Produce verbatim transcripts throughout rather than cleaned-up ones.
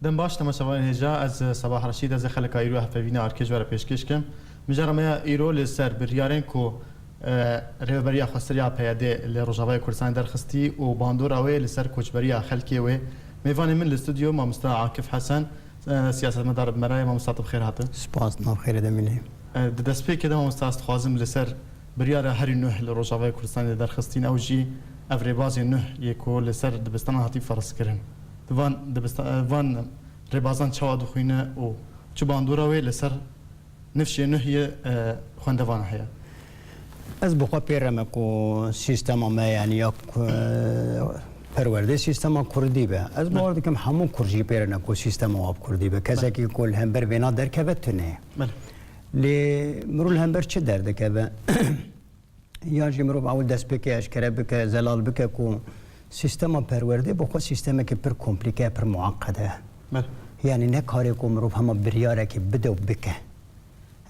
Dem baş, temaşevanên hêja, ez Sebah Reşîd, ez ê xeleka îro hevpeyvîna Arke ji we re pêşkêş kim. Mijara me ya îro li ser biryarên ku, e, Rêveberiya Xweseriya P Y D li Rojavayê Kurdistanê derxistî û bandora wê li ser koçberiya xelkê wê. Mêvanê min li stûdyo mamosta Akif Hesen, e, siyasetmedar bi me re ye. Mamosta, tu bi xêr hatin. Spas, nav xêrê de mînê. E, di destpêkê de, mamosta, ez dixwazim li ser biryara herî nuh li Rojavayê Kurdistanê de derxistîn, ew jî ev rêbazên nuh yê ku li ser dibistana hatî ferz kirin. Di van dibista-, e, van rêbazan çawa dixwîne û çi bandora wê li ser nifşê nuh yê, e, xwendevan heye? Ez bi xwe pê re me ku sîstema me, yanî ya ku, e, perwerdê sîstema kurdî be. Ez Belê. bawer dikim hemû kurd jî pê re ne ku sîstema wa bi kurdî be. Kesekî Belê. ku li hember vêna derkeve tune. Belê. Lê mirov li hember çi derdikeve? Ya jî mirov ewil destpêkê eşkere bike, zelal bike ku sîstema perwerdê bi xwe sîstemekî pir komplîke, pir mueqed e. Belê. Yanî ne karê ku mirov hema biryarekî bide û bike.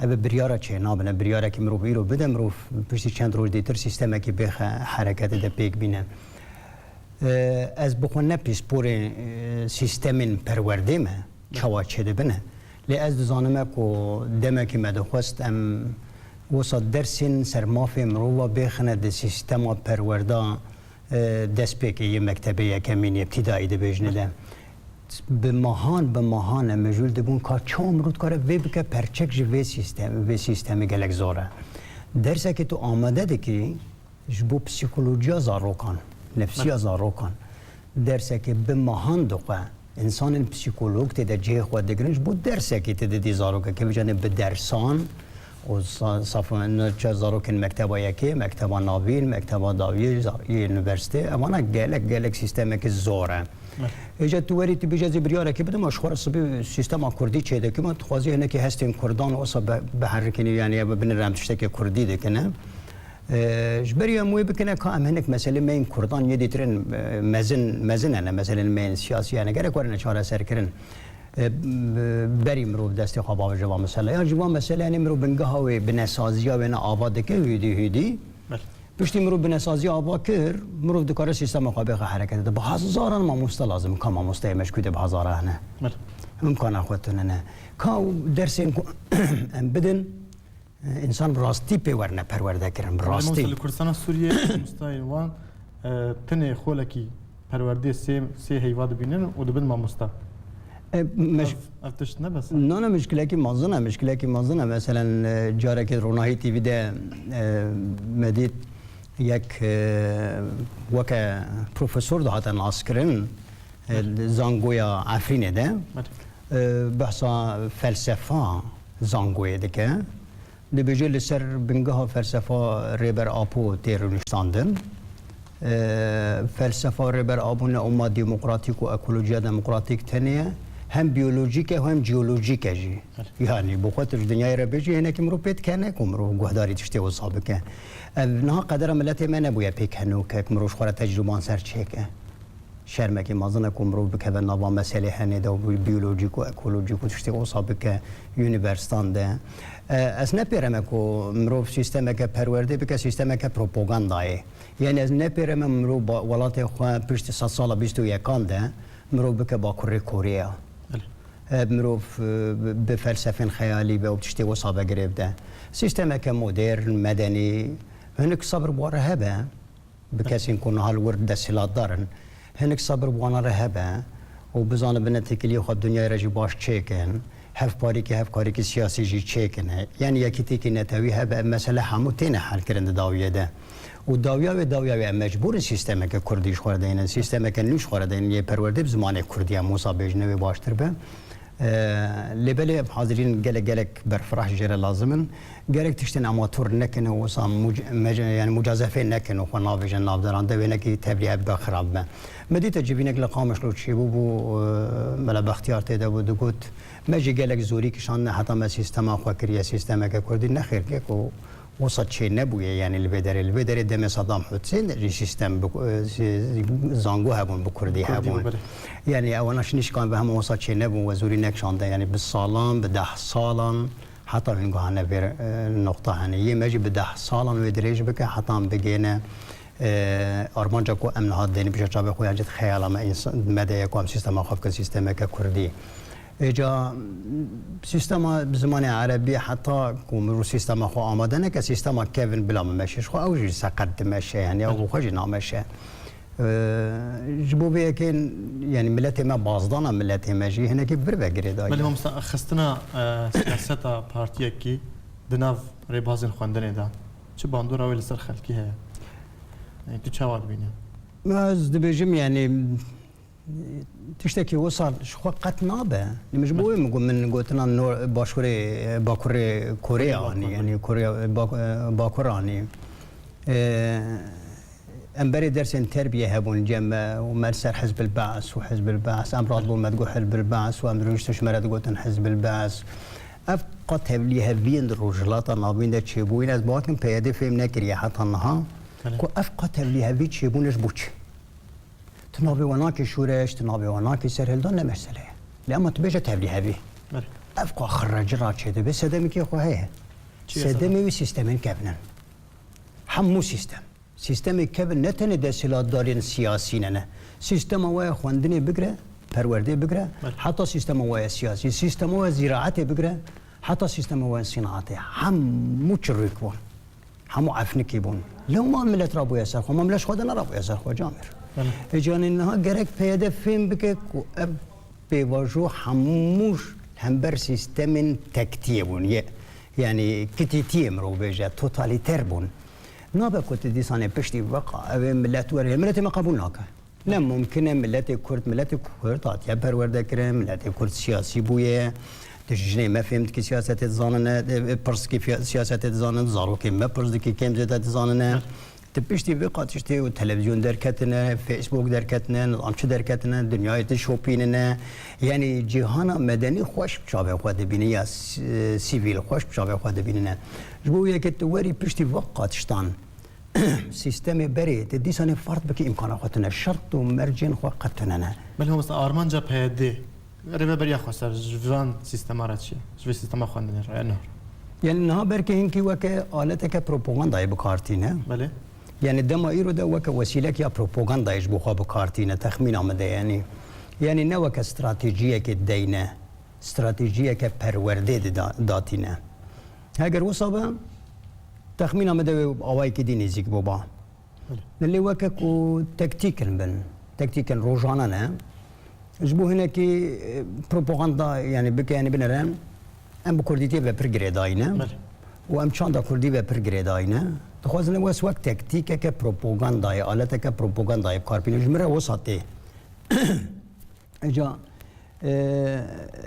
Ev biryara çênabin, e, biryarekî mirov îro bide, mirov piştî çend roj dêtir sîstemekî bêxe hereketê de pêk bîne. E, ez bi xwe ne pîsporê, e, sîstemên perwerdê me, çawa çêdibine. Lê ez dizanime ku demekî me dixwest em wisa dersên ser mafê mirova bêxine di sîstema perwerda, e, destpêkê yê mektebê yekemîn, yê îbtîdayî dibêjine de. Bi mehan, bi mehan em mijûl dibûn ka çawa mirov dikare vê bike perçek ji vê sîstem-, vê sîstemê gelek zor e. Dersekê tu amade dikî, ji bo psîkolojiya zarokan, nefsiya zarokan, dersekê bi mehan dixwe, însanên psîkolog tê de cihê xwe digirin, ji bo dersekê tu didî zarokekê, vêca ne bi dersan û sa-, saf-, ne çi zarokên mekteba yekê, mekteba navîn, mekteba dawiyê, za-, yê unîversîtê, evana gelek, gelek sîstemekî zor e. Hêja tu werî tu bêje ez ê biryarekê bidim, ez ji xwe re sibê sîstema kurdî çêdikim, tu xwazî hinekî hestên kurdan wisa be-, biherikînî, yanî ev binêre em tiştekê kurdî dikine. E, ji ber em wê bikine ka em hinek meselê me yên kurdan yê dîtirin, e, mezin, mezin hene, meselên me yên siyasî hene, gerek werine çareserkirin. E, berî mirov destê xwe bavêje va mesele. Ya jî va mesele, yanî mirov bingeha wê binesaziya wê ne ava dike, hûdî hûdî. Belê. Piştî mirov binesaziya ava kir, mirov dikare sîstema xwe bêxe hereketê de. Bi hezaran mamoste lazim, ka mamosteyê me ji ku de bi hezara hene. Belê. Îmkana xwe tune ne. Ka dersên ku em bidin, Însan bi rastî pê werine perwerdekirin, bi Belê, rastî. Mamoste, li Kurdistana Sûriyê mamostayên wan, e, tenê xolekî perwerdê sê, sê heyva dibînin û dibin mamosta. E, meş- Ev, ev tişt ne bes e? Na, na, mişkilekî mezin e, mişkilekî mezin e. Meselen, e, carekê Ronahî T V de, e, me dît yek, e, weke profesor dihate naskirin, e, Belê. zangoya Efrînê de. Belê. E, behsa felsefa zangoyê dike. Dibêje li ser bingeha felsefa Rêber Apo tê rûniştandin. E, felsefa Rêber Apo ne oma demokratîk û ekolojiya demokratîk tenê ye, hem biyolojîk e, hem jeolojîk e jî. Evet. Yanî, bi xwe tu ji dinyayê re bêjî, hinekî mirov pê dikene ku mirov guhdarî tiştê wisa bike. Ev niha qedera miletê me nebûye pêkenokek, mirov ji xwe re tecrûban ser çêke. Şermekî mezin e ku mirov bikeve nava meselê henê de û biyolojîk û ekolojîk û tiştê wisa bike unîversîtan de. E, ez nepêre me ku mirov sîstemeke perwerdê bike sîstemeke propagandayê. Yanî ez nepêre me mirov ba-, welatê xwe piştî sed sala bîst û yekan de mirov bike Bakurê Koreya. Belê. E, mirov, e, bi, bi felsefên xeyalî ve û tiştê wisa ve girêv de. Sîstemeke modern, medenî, hinek sebir bi we re hebe. Bi kesên ku niha li wir desthilatdar in, hinek sebir bi wana re hebe û bizane bi netekliyê xwe bi dinyayê re jî baş çêkin, hevparîkî, hevkarîkî siyasî jî çêkine. Yanî yekîtîkî netewî hebe, ev mesele hemû têne helkirin di dawiyê de. Û dawiya wê, dawiya wê em mecbûr in sîstemeke kurdî ji xwe re deynin, sîstemeke nû ji xwe re deynin, yê perwerdê bi zimanê kurdî em wisa bêjine wê baştir be. Ee, lê belê ev hazirîn gelek, gelek berfireh jê re lazim in. Gerek tiştên amatûr nekin û wisa muc-, mec-, yanî mucazefê nekin û xwe navêjin navdaran de wênekî tevlî ev be xirab be. Me dîte civînek li Qamişlo çêbû bû, e, Mela Bextiyar tê de bû, digot, me jî gelek zorî kişandine heta me sîstema xwe kiriye sîstemeke kurdî. Nexêr, kek û Wisa çê nebûye, yanî li vê derê, li vê derê demê Saddam Husên de jî sîstem bi, e, zî-, zango hebûn, bi kurdî Kurdî hebûn. Bû, belê. Yanî ewana şinîşkan ve hema wisa çê nebûn, we zûrî nekişande. Yanî bi salan, bi deh salan, heta hûn gihane vê, e, noqta hene. Yê me jî bi deh salan wê dirêj bike, heta em bigêne E, armanca ku em niha dêne pêşa çavê xwe yan jî di xeyala me însan, me de ye ku em sîstema xwe bikin sîstemeke kurdî. Êca sîstema bi zimanê erebî heta ku mirov sîstema xwe amade neke, sîstema kevin bila bimeşe. Ji xwe ew jî seqet dimeşe, yani ew bi xwe jî nameşe. E, ji bo vê yekê, yani miletê me bazdana miletê me jî hinekî vir ve girêdayî. Belê mamosta, xistina, e, siyaseta partiyekî di nav rêbazên xwendinê de çi bandora wê li ser xelkî heye? Yani tu çawa dibînî? Ez dibêjim, yani, tiştekî wisa ji xwe qet nabe. Min ji bo wê min got, min gotina nor-, başûrê, bakurê Koreya anî, yani Koreya, bak-, bakur anî. Ee, em berê dersên terbiyê hebûn cem me û me li ser Hizbil Ba's û Hizbil Ba's. Em radibûn me digot Hizbil Ba's û em rûniştin ji me re digotin Hizbil Ba's. Ev qet tevlîheviyên di Rojhilata Navîn de çêbûyîn, ez bawer dikim P Y D fêm nekiriye heta niha. Belê. Ku ev qet tevlîhevî çêbûne ji bo çi? Tu navê we nakî şûreş, tu navê we nakî serhildan, ne mesele ye. Lê ema tu bêje tevlîhevî. Belê. Ev qet xirrecira çêdibe, sedemekî xwe heye. Çi ye sedem? Sedemê wî sîstemên kevin in. Hemû sîstem. Sîstemê kevin ne tenê desthilatdarên siyasî ne, ne. Sîstema we ya xwendinê bigire, perwerdê bigire, Belê. Heta sîstema we ya siyasî, sîstema we ya zîraetê bigire, heta sîstema we ya sînaetê. Hemû çirûk bûn. Hemû efnikî bûn. Lewma millet rabûye ser xwe, ma millet ji xwe de nerabûye ser xwe, camêr. Belê. Ê canê niha gerek P Y D fêm bike ku ev pêvajo hemû hember sîstemên tektiyê bûn, ye, yani kitîtiyê mirov bêje, totalîter bûn. Nabe ku tu dîsanê piştî veqa ew ê millet were, miletê me qebûl nake. Ne mumkin e, miletê Kurd, miletê Kurd hatiye perwerde kirin, miletê Kurd siyasî bûye. Tu ji jinê me fêm dikî siyasetê dizanine, e, pirs dikî fiya-, siyasetê dizanine, zarokê me pirs dikî kêm zêde dizanine. Tu piştî vê qat tiştê û televîzyon derketine, Facebook derketine, nizam çi derketine, dinyayê dişopînine. Yanî cîhana medenî xweş bi çavê xwe dibîne ya s-, sivîl xweş bi çavê xwe dibînine. Ji bo yekê tu werî piştî vê qat tiştan sîstemê berê, tu dîsanê fert bikî îmkana xwe tune. Şert û mercên xwe qet tune ne. Belê mamoste, armanca P Y D, rêveberiya xweser ji van sîstema re çi ye? Ji vê sîstema xwendinê re, ya nor? Yani niha belkî hinkî weke aleteke propagandayê bi kar tîne. Belê. Yani dema îro de weke wesîlek ya propagandayê ji bo xwe bi kar tîne, texmîna min de yani. Yani ne weke stratejiyekê deyne, stratejiyeke perwerdê de da-, datîne. Heger wisa be, texmîna min de wê awayekî dî nêzîk bûba. Belê. Lê weke ku tektîkin bin, tektîkin rojane ne. Ji bo hinekî, e, propaganda, yani bike, yani binere, em bi kurdîtiyê ve pir girêdayî ne. Belê. Û em çanda kurdî ve pir girêdayî ne. Dixwazin wes wek tektîkeke propagandayê, aleteke propagandayê bi kar bînin. Ji min re wisa tê. Eca, e,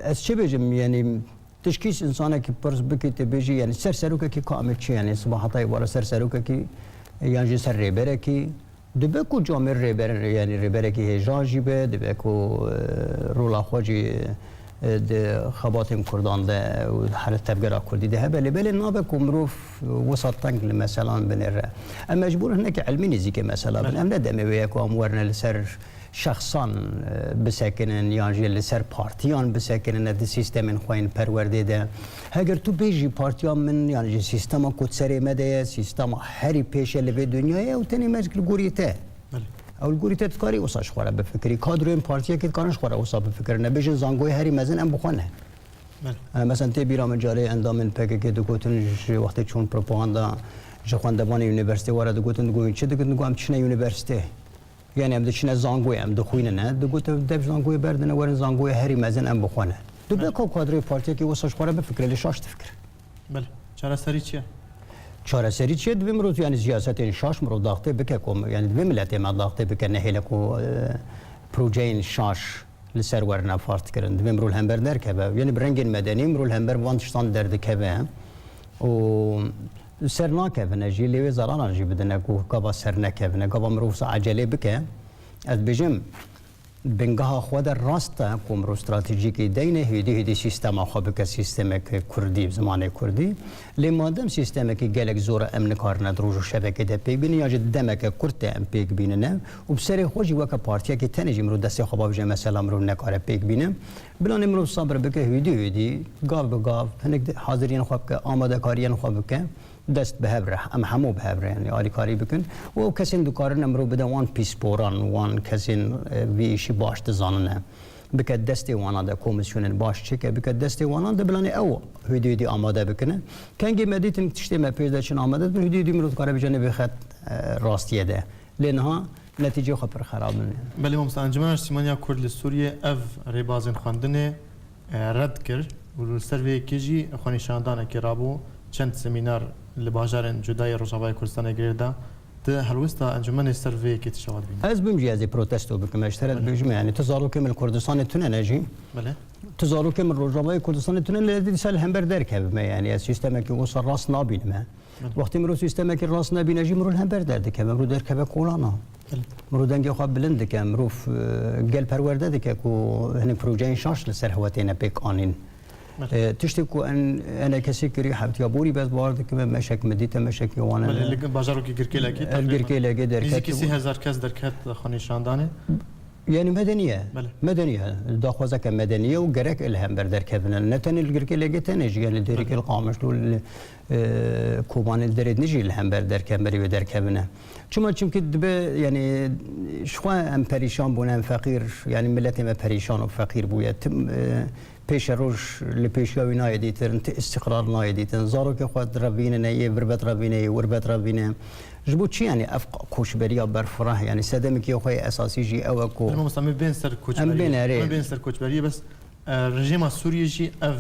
ez çi bêjim, yani, tişkî insanekî pirs bikî, te bêjî, yani, ser serokekî ka em ê çi, yani, sibahatayê wara ser serokekî, e, yan jî ser rêberekî, dibe ku camêr rêber, yani, rêberekî hêja jî be, dibe ku, e, rola xwe jî, e, di xebatên Kurdan de û her tevgera Kurdî de hebe, lê belê nabe ku mirov wisa teng li meselan binêre. Em mecbûr hinekî ilmî nêzîkê mesela bin. Belê. Em ne demê wê ye ku em werine li ser şexsan, e, bisekinin yan jî li ser partiyan bisekinin di sîstemên xwe yên perwerdê de. Heger tu bêjî partiya min yan jî sîstema ku di serê me de ye, sîstema herî pêş e li vê dinyayê, ew tenê me li gorî te. Belê. Ew li gorî te dikarî wisa ji xwe re bifikirî. Kadroyên partiyekê dikarin ji xwe re wisa bifikirin. Bêjin zangoyê herî mezin em bi xwe ne. Belê. E, mesela tê bîra min carê endamên P K K digotin ji wextê çûn propaganda ji xwendevanê unîversîtê were digotin, digotin çi dikin, digo em diçine unîversîtê. Yani em diçine zangoyê, em dixwînine. Digot, ev dev zangoyê berdine, werin zangoyê herî mezin em bi xwe ne. Dibe ku kadroyê partiyekî wisa ji xwe re bifikire, lê şaş difikire. Belê. Çareserî çi ye? Çareserî çi ye? Divê mirov, yani, siyasetên şaş mirov daxtê bike ku, yani, divê miletê me daxtê bike, nehêle ku, e, projeyên şaş li ser werine fart kirin. Divê mirov li hember derkeve. Yani, bi rengên medenî mirov li hember van tiştan derdikeve. Û ser nakevine jî, lê wê zeraran jî bidine ku gava ser nekevine, gava mirov wisa ecelê bike. Ez dibêjim, bingeha xwe de rast e ku mirov stratejîkî deyne, hêdî hêdî sîstema xwe bike sîstemek kurdî, bi zimanê kurdî. Lê madem sîstemekî gelek zor e, em nikarine di roj û şevekê de pêk bînin, yan jî di demeke kurt de em pêk bînine û bi serê xwe jî weke partiyekê tenê jî mirov destê xwe bavêje, mesela mirov nekare pêk bîne. Bilanê mirov sabir bike, hêdî hêdî, gav bi gav, hinek haziriyên xwe bike, amadekariyên xwe bike. Dest bi hev re, em hemû bi hev re, yanî alîkarî bikin û ew kesên dikarin em mirov bide wan pîsporan, wan kesên, e, vî îşî baş dizanin e. Bike destê wana de, komîsyonên baş çêke, bike destê wana de, bilanê ew hûdî hûdî amade bikine. Kengê me dîtin tiştê me pêş de çin amade dibin, hûdî hûdî mirov dikare bêje nê vê xet, e, rastiyê de. Lê niha netîcê xwe pir xerab in. Belê mamosta, Encûmena Niştimaniya Kurd li Sûriyê ev rêbazên xwendinê, e, red kir û li ser vê yekê jî xwenîşandanekê rabû, çend semînar li bajarên cuda yê Rojavayê Kurdistanê girêda. Ti helwesta encûmenê ser vê yekê ti çawa dibînî? Ez bim jî ez ê protesto bikim. Ez ji te re Belê. dibêjim, yanî tu zarokê min li Kurdistanê tune ne jî. Belê. Tu zarokê min Rojavayê Kurdistanê tune ne, lê dîsa li hember derkevime, yanî ez sîstemekî wisa rast nabînime. Belê. Wextê mirov sîstemekî rast nebîne jî, mirov li hember derdikeve, mirov derkeve kolana. Belê. Mirov dengê xwe bilind dike, mirov, e, gel perwerde dike ku hinek projeyên şaş li ser hewe têne pêk anîn. Belê. E, tiştê ku en-, enekesî kirî heftiya borî, ez bawer dikim, meşek min dîte, meşekî wan Belê, e, li bajarokê Girkêlekê, e, teqrîben Girkêlekê derket. Nêzîkî sê hezar kes derket xwenîşandanê. Yanî medenî ye. Belê. Medenî ye. Daxwazeke medenî ye û gerek li hember derkevine. Ne tenê li Girkêlekê tenê jî, yanî Dêrikê Belê. li Qamişlo, li, e, Kobanê, li derê din jî li hember derkevin, berî wê derkevine. Çima? Çimkî dibe, yanî, ji xwe em perîşan bûne, em feqîr, yanî miletê me perîşan û feqîr bûye. Tim, e, pêşeroj li pêşiya wî nayê dîtin, ti îstîqrar nayê dîtin. Zarokê xwe direvînine, yê virbet revîne, yê wirbet revîne. Ji bo çi, yanî, ev koçberiya berfireh, yanî sedemekî xwe yê esasî jî ew e ku Em mamosta, em ê bên ser em koçberiyê. bên erê. Em ê bên ser koçberiyê, bes, e, rejîma Sûriyê jî ev,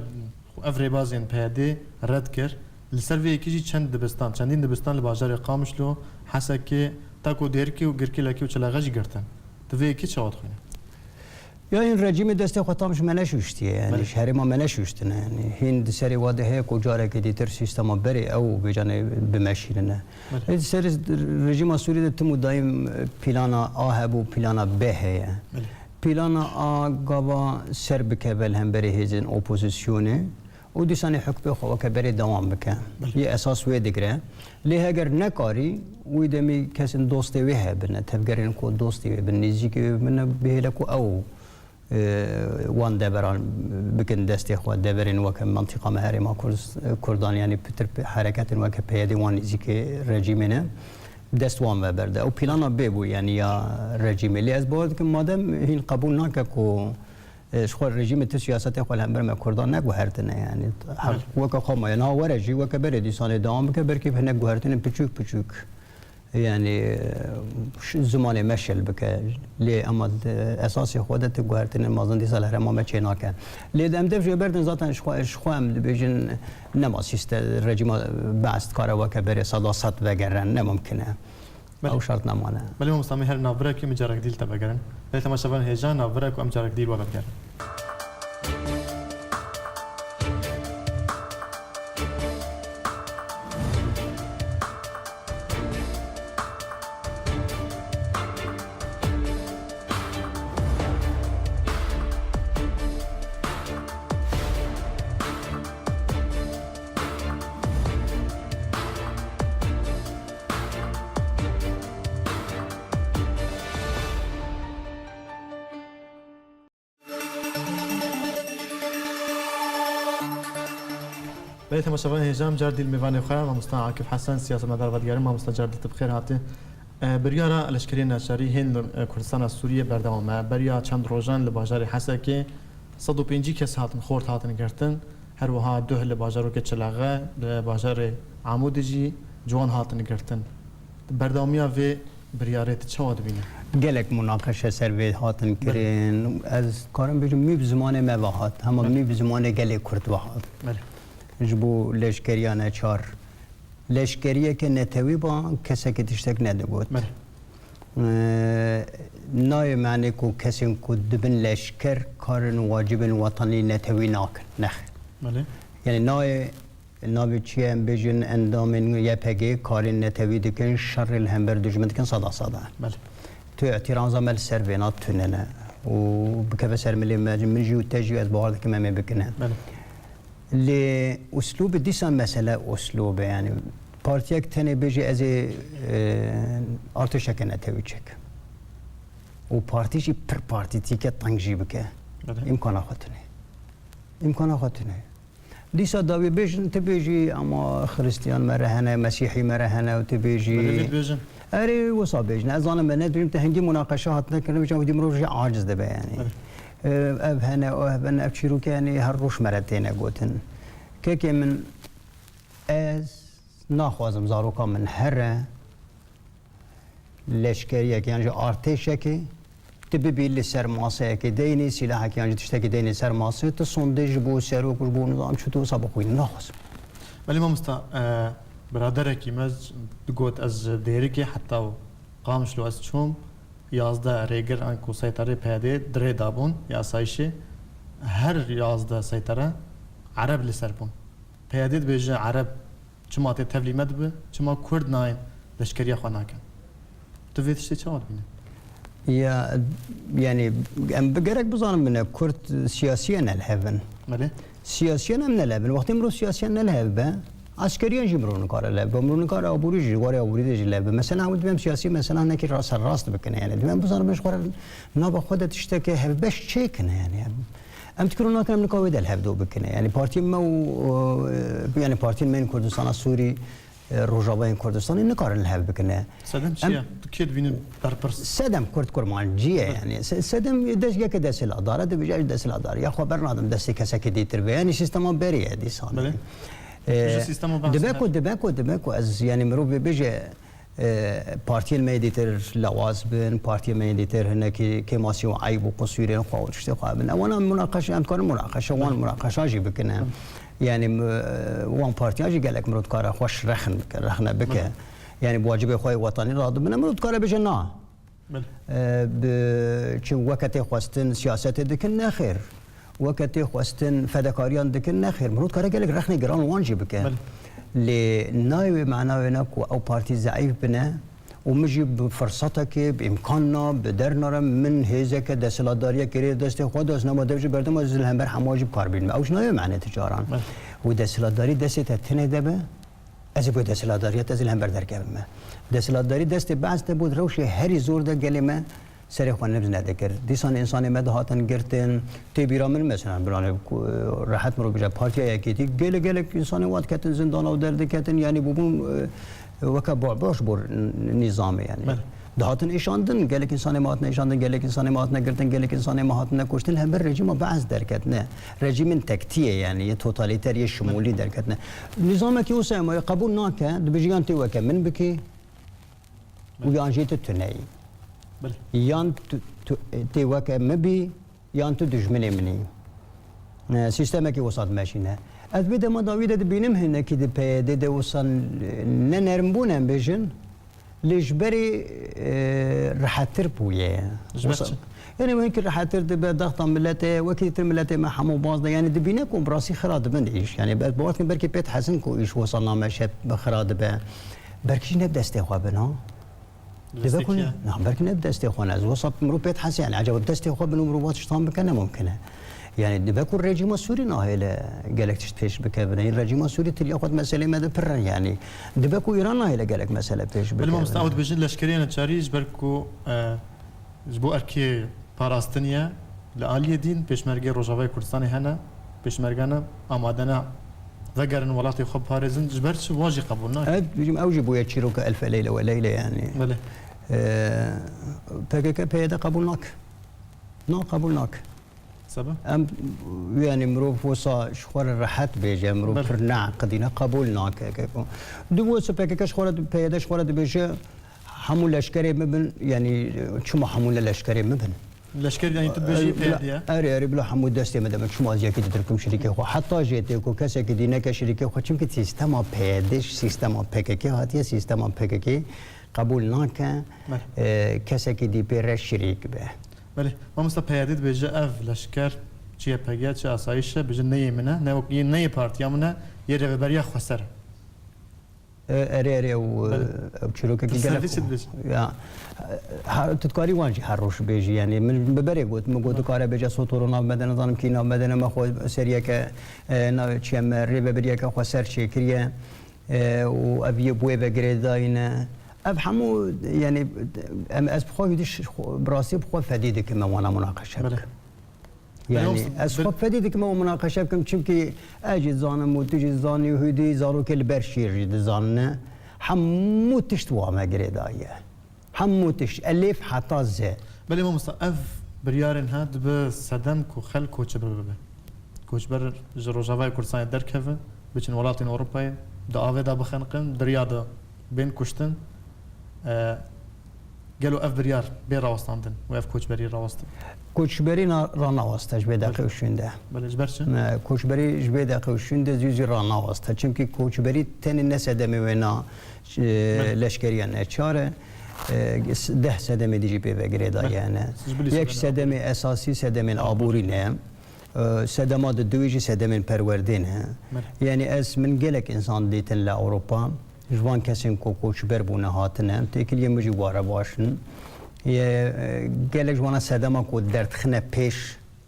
ev rêbazên P Y D red kir. Li ser vê yekê jî çend dibistan, çendîn dibistan li bajarê Qamişlo, Hesekê, ta ku Dêrikê û Girkêlekê û Çelexe jî girtin. Tu vê yekê çawa dixwînî? Ya hîn rejîmê destê xwe tam ji me neşûştiye, yanî Belê. ji herêma me neşûştine. Yanî hîn di serê wa de heye ku carekê dîtir sîstema berê ew bêcanê bimeşînine. Belê. Ê, di ser rejîma Sûriyê de tim û dayîm plana A hebû, plana B heye. Belê. Plana A gava ser bikeve li hemberî hêzên opozisyonê. û dîsanê hukmê xwe weke berê dewam bike. Belê. Yê esas wê digire. Lê heger nekarî, wî demî kesên dostê wê hebine, tevgerên ku dostê wê bin, nêzîkê wê bin, bihêle ku ew, e, wan deveran bikin destê xwe, deverên weke mintîqa me herêma Kurd-, Kurdan, yanî pitir pe-, hereketên weke P Y D wan nêzîkê rejîmê ne, dest wan ve berde. Ew plana bê bû, yanî ya rejîmê. Lê ez bawer dikim, madem hîn qebûl nake ku E, ji xwe rejîmê tu siyasetê xwe li hember me Kurdan neguhertine, yanî heq Belê. weke xwe maye. Niha were jî weke berê dîsanê dewam bike, belkî hinek guhertinên piçûk piçûk, yanî, e, ş-, zimanê me şil bike. Lê ema di esasê xwe de tu guhertinên mezin dîsa li herêma me çê nake. Lê em dev jê berdin zaten ji xwe, ji xwe em dibêjin nema sîste-, rejîma Be'es dikare weke berê seda sed vegerin, ne mimkin e. Belê. Ew şert nemane. Belê mamosta, em ê her navbirekê em ê carek dî li te vegerin. Belê temaşevanên hêja, navbirek û em carek dî li we vegerin. Belê temaşevanên hêja, em car dî li mêvanê xwe, mamosta Akif Hesen, siyasetmedar vedigerin. Mamosta, car dî tu bi xêr hatî. E, biryara leşkeriyên neçarî hên li, e, Kurdistana Sûriyê berdewam e. Beriya çend rojan li bajarê Hesekê sed û pêncî kes hatin xort hatin girtin. Her wiha duh li bajarokê Çelexe, li bajarê Amûdê jî ciwan hatin girtin. Berdewamiya vê biryarê tu çawa dibînî? Gelek munaqeşe ser vê hatin Belê. kirin. Ez karim bêjim, mî bi zimanê me ve hat. Hema Belê. mî bi zimanê gelê Kurd ve hat. Belê. Ji bo leşkeriya neçar. Leşkeriyeke netewî ba, kesekî tiştek nedigot. Belê. Ee, nayê, manê ku kesên ku dibin leşker karin wacibên wetanî netewî nakin. Nexê. Belê. Yanî nayê, navê çi ye, em bêjin endamên Y P G karên netewî dikin, şerê li hember dijmin dikin, seda seda. Belê. Tu îtîraza me li ser vêna tune ne. Û bikeve ser milê me, min jî û te jî, ez bawer dikim em ê bikine. Belê. Lê uslûb, dîsa mesele uslûb e, yanî partiyek tenê bêje ez ê, e, artêşeke netewî çêkim û partî jî pir partîtîke teng jî bike. Belê. Îmkana xwe tune. Îmkana xwe tune. Dîsa dawî bêjin, tu bêjî, ama Xristiyan me re hene, Mesîhî me re hene û tu bêjî. Belê, vê dibêjin. Erê, wisa bêjin. Ez zanim me ne dibêjim, te hingî munaqeşe hatine kirin, bêjin, wî dî mirov jî aciz dibe, yanî. Belê. Ev hene, o ev hene, ev çîrokê, yanî, her roj me re têne gotin. Kekê min, ez naxwazim zaroka min here leşkeriyek yan jî artêşekê, tu bibî li ser maseyekê deynê, sîlahekê yan jî tiştekê deynê ser masê, tu sondê ji bo serok û ji bo nizam çi tu wisa bixwînî, naxwazim. Belê mamosta, e, biraderekî me digot, ez ji Dêrikê heta û Qamişlo ez çûm, yazdeh rêgir an ku seyterê P Y D di rê de bûn, ya asayişê, her yazdeh seytere Ereb li ser bûn. P Y D dibêje Ereb çima tê tevlî me dibe, çima Kurd nayên leşkeriya xwe nakin? Tu vê tiştê çawa dibînî? Ya, yanî, em bi gerek bizanin bine, Kurd siyasiyen ne li hev in. Belê. Siyasiyen em ne li hev in. Wextê mirov siyasiyen ne li hev be, eskeriyan jî mirov nikare li hev be. Mirov nikare aborî jî, warê aborî de jî li hev be. Mesela, em dibem siyasî, mesela, nekî ra-, serrast bikine. Yanî, dibem bizanin bine ji xwe re nava xwe de tiştekê hevbeş çêkine, yanî. Em, em fikir nakin em nika wê de li hev do bikine. Yanî, partiyên me û, û, e, yanî, partiyên me yên Kurdistana Sûrî, e, Rojavayên Kurdistanê nikarin li hev bikine. Sedem çi ye? Tu kê dibînî berpirs? Sedem Kurd kurmancî ye, yanî. Se-, sedem des-, yeke desthilatdar e, dibêje ez desthilatdar. Ya xwe bernadim destê kesekî dîtir be. Yanî sîstema berê ye dîsan. Belê. E, Ji sîstema behs dibe ku, dibe ku, dibe ku ez, yanî mirov bê bêje, e, partiyên me yê dîtir lawaz bin, partiyên me yê dîtir hinekî kêmasî û eyb û qusûrên xwe û tiştê xwe bin. Ewana munaqeşe, em dikarin munaqeşe, wan munaqeşa jî bikine. Yanî, m-, wan partiyan jî gelek mirov dikare xweş rexn bike, rexne bike. Yanî, bi wacibê xwe yê wetanî radibine, mirov dikare bêje na. E, bi, çi weke tê xwestin siyasetê dikin, nexêr. Weke tê xwestin fedekariyan dikin, nexêr. Mirov dikare gelek rexnê giran wan jî bike. Lê nayê wê mana wê ne ku ew partî zeîf bine, û min jî bi firsetekê, bi îmkanna, bi dernare, min hêzeke desthilatdariyekê rê destê xwe de, ez nema dev jî berdima, ez li hember hema jî bi kar bînime. Ew jî nayê mane ti caran. Belê. Wê desthilatdarî destê te tinê de be, ez ê bi wê desthilatdariyê te, ez ê li hember derkevime. Desthilatdarî destê behs de bû, di rewşê herî zor de gelê me serê xwe nibz nedikir. Dîsan însanê me dihatin girtin, tê bîra min mesela, biranê ku, rehet mirov bêje, Partiya Yekêtî, gelek, gelek însanê wan diketin zindana û derdiketin, yanî bûbûn, e, weke boş bor n-, nîzamê, yanî. Belê. Dihatin îşandin, gelek însanê me hatine îşandin, gelek însanê me hatine girtin, gelek însanê me hatine kuştin, li hember rejîma Be'es derketine. Rejîmên tektiyê, yanî yê totalîter, yê şimûlî derketine. Nîzamekî wisa ye, me qebûl nake, dibêje yan tê weke min bikî, û yan jî tu tuneyî. Belê. Yan tu, tu, tê weke min bî, yan tu dijminê min î. E, sîstemekî wisa dimeşîne. Ez vê dema dawî de dibînim hinekî di P Y D de wisa ne nerm bûn em bêjin, lê ji berê, e, rehettir bûye. Ji ber çi? Yanî hinkî rehettir dibe, daxta miletê, wekî dîtir miletê me hemû baz de. Yanî dibîne ku bi rastî xira dibin îş. Yanî ez bawer dikim belkî pê dihezin ku îş wisa nameşe xira dibe. Belkî jî ne bi destê xwe bin, ha? Dibe ku ne, na, belkî ne bi destê xwe ne. Ez wisa mirov pê dihese, yanî, ecaba bi destê xwe bin û mirov va tiştan bike, ne mumkin e. Yanî, dibe ku rejîma Sûrî nahêle gelek tişt pêş bikevine. Yanî, rejîma Sûrî tiriya xwe di meselê me de pir in, yanî. Dibe ku Îran nahêle gelek mesele pêş bikevine. Belê mamosta, ew dibêjin leşkeriyê neçarî ji ber ku, e, ji bo erkê parastinê ye. Li aliyê din Pêşmergê Rojavayê Kurdistanê hene, Pêşmerge ne, amade ne vegerin welatê xwe biparêzin, ji ber çi wan jî qebûl nake? Ev, bijim, ew jî bûye çîroka Elfe Leyle we Leyle, yanî. Belê. Ee, P K K P Y D qebûl nake. Na, qebûl nake. Sebeb? Em, yanî mirov wisa ji xwe re rehet bêje, mirov pir neqidîne, qebûl nake. Di wisa P K K ji xwe re, P Y D ji xwe re dibêje, hemû leşkerê min bin, yanî çima hemû ne leşkerê min bin? Leşker, yanî tu bêjî P Y D ye? Erê, erê, bila hemû destê min de bin. Çima ez yekî didirkim şirîkê xwe? Heta jê tê ku kesekî dî neke şirîkê xwe. Çimkî sîstema P Y D ji sîstema P K K hatiye, sîstema P K K qebûl nake, e, kesekî dî pê re şirîk be. Belê. Mamosta, P Y D dibêje ev leşker çi Y P G, çi asayîş e, bêje neyê min e, ne wek, neyê partiya min e, yê Rêveberiya Xweser e. E, erê, erê, ew, ew çîrokekî gelek. Ya, her, tu dikarî wan jî her roj bêjî, yanî min bi berê got, min got, dikare bêje Sotoro nav me de, nizanim kî nav me de, ne me xwe seriyeke, e, navê çi ye, me rêvebiriyeke xweser çêkiriye, e, û ev yê bi wê ve girêdayî ne. Ev hemû, yanî, em, ez bi xwe hûdî ş-, xwe, bi rastî bi xwe fedî dikim em wana munaqeşe bikim. Yani, mamosta, ez bir- xwe fedî dikim û munaqeşe bikim, çimkî ez jî dizanim û tu jî dizanî û hûdî zarokê li ber şîr jî dizanine. Hemû tişt wa me girêdaye. Hemû tişt, elif heta ze. Belê mamosta, ev biryarên he dibe sedem ku xelk koçber bibe. Koçber ji Rojavayê Kurdistanê derkeve, biçin welatên Ewropayê, di avê de bixeniqin, di riya de bên kuştin. E, gelo ev biryar bê rawestandin û ev koçberî rawestin? Koçberî na-, ranaweste ji vê deqê û şûnde. Belê, ji ber çi? Ne, koçberî ji vê deqê û şûnde zû zî ranaweste. Çimkî koçberî tenê ne sedemê wê na, e, Belê. leşkeriya neçar e. E, s-, deh sedemê dî jî pê ve girêdayî Belê. hene. Siz bilî Yek sedemên sedemê esasî sedemên aborî ne. E, sedema di duyê jî sedemên perwerdê ne. Belê. Yani ez, min gelek însan dîtin li Ewropa, ji van kesên ku koçber bûne hatine, têkiliyê min jî ware baş in. Ye, e, gelek ji wana sedema ku derdixine pêş,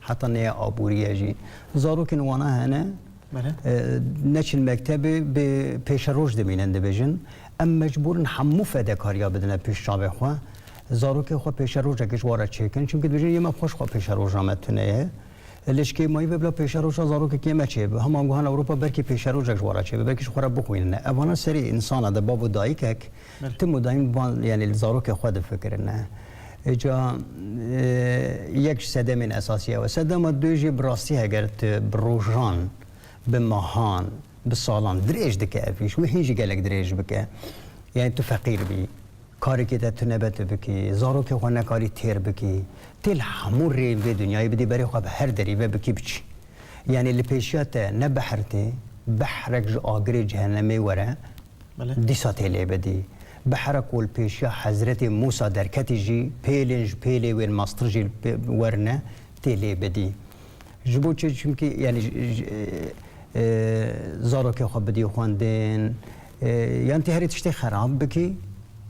heta neye aborî ye jî. Zarokên wana hene, Belê. e, neçin mektebê, bi pêşeroj dimînin dibêjin. Em mecbûr in hemû fedekariya bidine pêş çavê xwe. Zarokê xwe pêşerojek ji ware çêkin. Çimkî dibêjin, yê me xweş xwe pêşeroja me tune ye. Lê ji kêmayî ve bila pêşeroja zarokekê me çêbe. Hema guhan Ewropa belkî pêşerojek ji wara çêbe. Belkî ji xwe re bixwînine. Evana serê însana de bab û dayikek Belê. tim û dayîm van, yani li zarokê xwe difikirine. Îca, e, yek ji sedemên esasî ew e. Sedema dû jî bi rastî heger tu bi rojan, bi mehan, bi salan dirêj dike ev îş. Wê hîn jî gelek dirêj bike. Yani tu feqîr bî. Karekê te tune be tu bikî, zarokê xwe nekarî têr bikî. Tê li hemû rêyên vê dinyayê bidî berê xwe bi her derî ve bikî biçî. Yani li pêşiya te ne behr tê, behrek ji agirê cehennemê were, Belê. dîsa tê lê bidî. Behra ku li pêşiya Hezretê Mûsa derketî jî pêlên ji pêlê wên mestir jî pê-, werine, tê lê bidî. Ji bo çi? Çimkî, yani, ji, ji, e, e, zarokê xwe bidî xwendin, e, yan tê herî tiştê xerab bikî.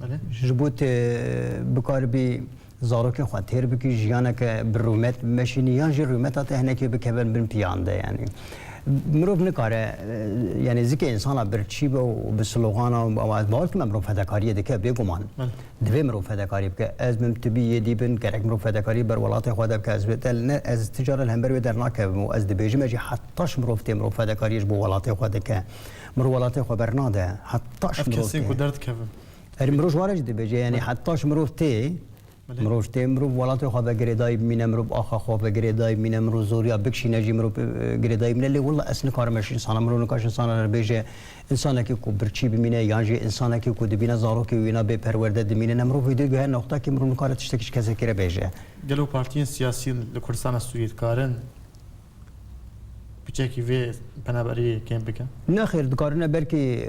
Belê. Ji bo tê bikaribî zarokên xwe têr bikî, jiyaneke bi rûmet bimeşînî, yan jî rûmeta te hinekê bikevin bin piyan de, yani. Mirov nikare, e, yani, zikê insana birçî be û bi slogana û, û ez bawer dikim mirov fedekariyê dike, bêguman. Belê. Divê mirov fedekarî bike. Ez bim, tu bî, yê dî bin, gerek mirov fedekarî ber welatê xwe de bike. Ez bê te ne, ez ti cara li hember wê dernakevim û ez dibêjim, ez jî heta ji mirov tê mirov fedekariyê ji bo welatê xwe dike. Mirov welatê xwe bernade. Heta ji Ev mirov kesên tê. ku derdikevin. Erê, mirov ji wara jî dibêje, yani Belê. heta ji mirov tê, Belê. mirov tê, mirov welatê xwe ve girêdayî bimîne, mirov axa xwe ve girêdayî bimîne, mirov zoriya bikişîne jî mirov, e, girêdayî bimîne. Lê wela ez nikarim ji insana, mirov nikare ji insana re bêje, Însanekî ku birçî bimîne yan jî însanekî ku dibîne zarokê wîna bê perwerde dimîne, ne mirov wî diguhe noqtekî mirov nikare tiştekî ji kesekî re bêje. Gelo partiyên siyasî li Kurdistana Sûriyê dikarin piçekî vê penaberiyê kêm bikin? Nexêr, dikarine belkî,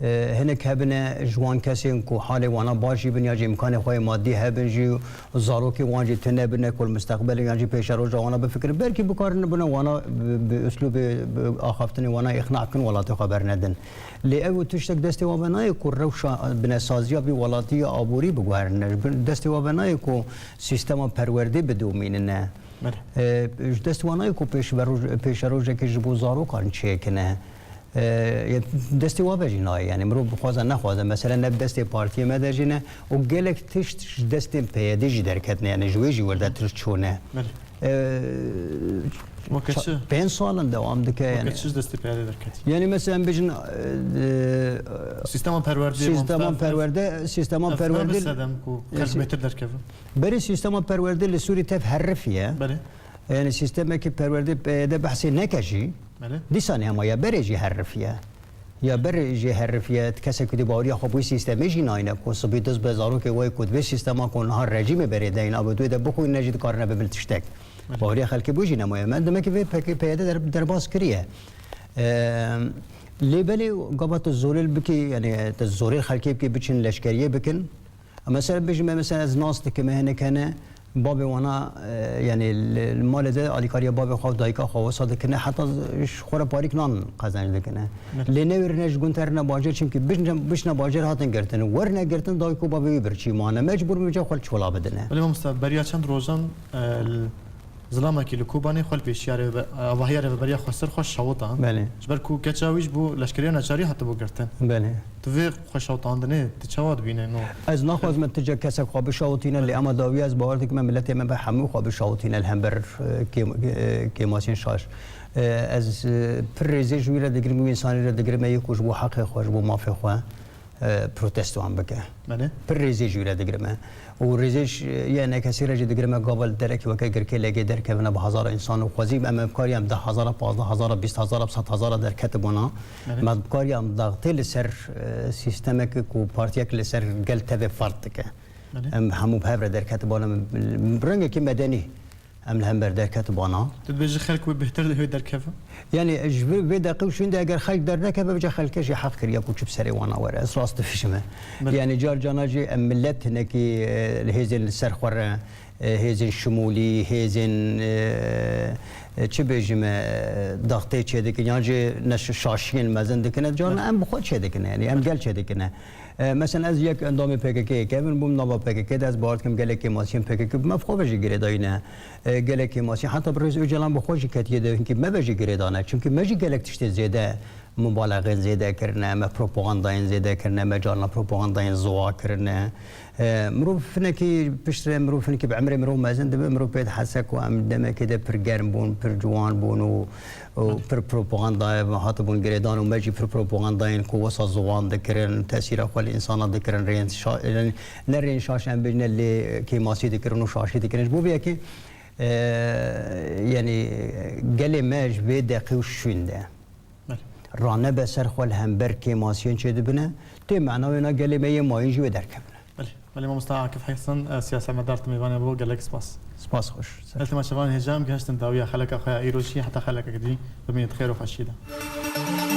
e, hinek hebine ji wan kesên ku halê wana baş jî bin ya jî îmkanê xwe yê madî hebin jî, zarokên wan jî tune bine ku li mustaqbelê yan jî pêşeroja wana bifikirin. Belkî bikarin bine wana bi, bi uslûbê, bi axaftinê wana îqna bikin welatê xwe bernedin. Lê ew tiştek destê wan ve nayê ku rewşa binesaziya vî welatî ya aborî biguherîne. Ji bin destê wan ve nayê ku sîstema perwerdê bidomînine. Belê. E, ji destê wan nayê ku pêşveroj-, pêşerojekê ji bo zarokan çêkine. E, destê wan ve jî nayê. Yani mirov bixwaze nexwaze. Mesele ne bi destê partiyê me de jî ne. Û gelek tişt ji destên P Y D jî derketine. Yani ji wê jî werde tişt çûne. Belê. E, Weke ça-, çi? pênc sal in dewam dike, Weke yani. çi ji destê P Y D derketî? Yani mesela bêjin, e, e, Sîstema perwerdê, sîstema mamosta, ev, perwerde, sîstema ev, ev perwerde, sedem ku e, xelk si-, bêtir derkevin. Berê sîstema perwerde li Sûrî tev herifiye. Belê. Yani sîstemekî perwerdê P Y D behsê neke jî, Belê. dîsa ne hema ya berê jî herifiye. Ya berê jî herifiye, kesek ku dê baweriya xwe bi wî sîstemê jî nayne, ku sibî diz be zarokê wê ku di vê sîstema ku niha rejîmê berê deyne, abe di wê de bixwîne jî dikarine bibin tiştek. Belê. Baweriya xelkê bi wî jî nemaye. Me demekî vê pekê P Y D der-, derbas kiriye. Eee, lê belê gava tu zorê bikî, yani tu zorê xelkê bikî biçin leşkeriyê bikin, Mesela bêjim, me mesela ez nas dikim, me hinek hene, babê wana, e, yani li, li malê de alîkariya babê xwe û dayika xwe wisa dikine, heta ji xwe re parîk nan qezenc dikine. Evet. Lê newêrine ji gund te rine bajêr, çimkî bişne, bişne bajêr hatin girtin. Werine girtin, dayik û babê wî birçî mane. Mecbûr bin vêca xwe li çola bidine. Belê mamosta, beriya çend rojan, e, li zilamekî li Kobanê xwe li pêşiya rêve-, avahîya rêveberiya xweser xwe şewita. Belê. Ji ber ku keça wî ji bo leşkeriya neçarî hatibû girtin. Belê. Tu vê xweşewitandinê tu çawa dibîne? No. Ez naxwazim tu cih kesek xwe bişewitîne, lê ema dawiya ez bawer dikim em miletê me be hemû xwe bişewitîne li hember, e, kêm-, e, kêmasiyên şaş. E, ez, e, pir rêzê ji wî re digirim, wî însanî re digirim, yê ku ji bo heqê xwe, ji bo mafê xwe, e, protestoyan bike. Belê. Pir rêzê ji wî re digirim e. Û rêzê ji, yê enekesî re jî digirim e, gava li derekî weke Girkêlekê derkevine bi hezara însan û xwezî em, em bi karî em deh hezara, pazdeh hezara, bîst hezara, bi sed hezara derketibûna. Belê. Me bi karî em daxtê li ser, e, sîstemeke ku partiyek li ser gel tevê ferd dike. Belê. Em hemû bi hev re derketibûna, em, bi rengekî medenî. Em li hember derketibana. Tu dibêjî xelk wê bêhtir wê derkeve? Yanî ji vê, vê deqî û şûnde eger xelk dernekeve, bice xelkê jî heq kiriye ku çi bi serê wana were. Ez rast dibêjim e. Belê. Yanî car cana jî em milet hinekî, e, li hêzên li ser xwe re, e, hêzên şimûlî, hêzên, e, e, çi bêjim e, daxtê çêdikin, yan jî ne şaşiyên mezin dikine, carna em bi xwe çêdikine, yanî em gel çêdikine. E, mesela ez yek endamê P K K'yê kevin bûm, nava P K K de ez bawer dikim gelek kêmasiyên P K K bi me bi xwe ve jî girêdayî ne. E, gelek kêmasiyên heta bi rêz Ocalan bi xwe jî ketiye de hinkî me ve jî girêdane. Çimkî me jî gelek tiştê zêde mubalexên zêde kirine, me propagandayên zêde kirine, me carna propagandayên ziwa kirine. E, mirov hinekî piştre mirov hinekî bi emrê mirov mezin dibe, mirov pê dihese ku em demekê de pir germ bûn, pir ciwan bûn û û pir propagandayê hatibûn girêdan û me jî pir propagandayên ku wesa ziwan dikirin, tesîra xwe li însana dikirin, rêyên şa-, yanî ne rêyên şaş em bêjine lê kêmasî dikirin û şaşî dikirin. Ji bo vê yekê, e, yanî gelê me ji vê deqî û şûnde Belê. Ranebe ser xwe li hember kêmasiyên çêdibine, tê mena wêna gelê me yê mayîn jî wê derkevine. Belê. Belê, mamosta Akif Hesen, e, siyasetmedar, tu mêvanê bû, gelek spas. Spas xweş. Belê, temaşevanên hêja, em gihiştin dawiya xeleka xwe ya îro jî, heta xelekek dî, bimînin di xêr û xweşiyê de.